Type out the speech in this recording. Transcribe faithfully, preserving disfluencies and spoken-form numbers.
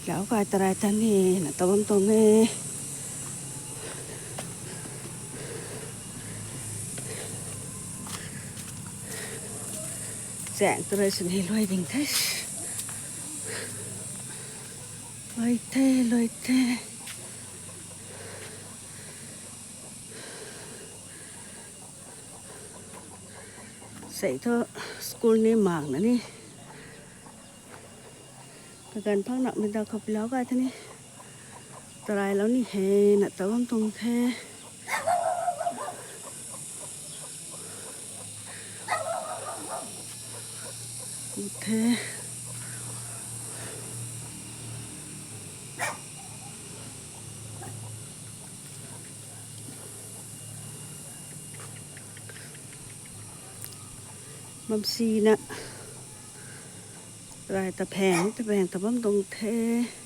Lau kai tarai ta ni na ta bam tuang e. Chaeng tarai sini luai ding the. Luai the, luai the. Sei thu school ni mak na ni. Kaganv phang na mi da khou pilau kai the ni. Tarailou ni he na ta bam tuang the. The. Bam sina. Rai ta pheng, ta pheng ta bam tuang the.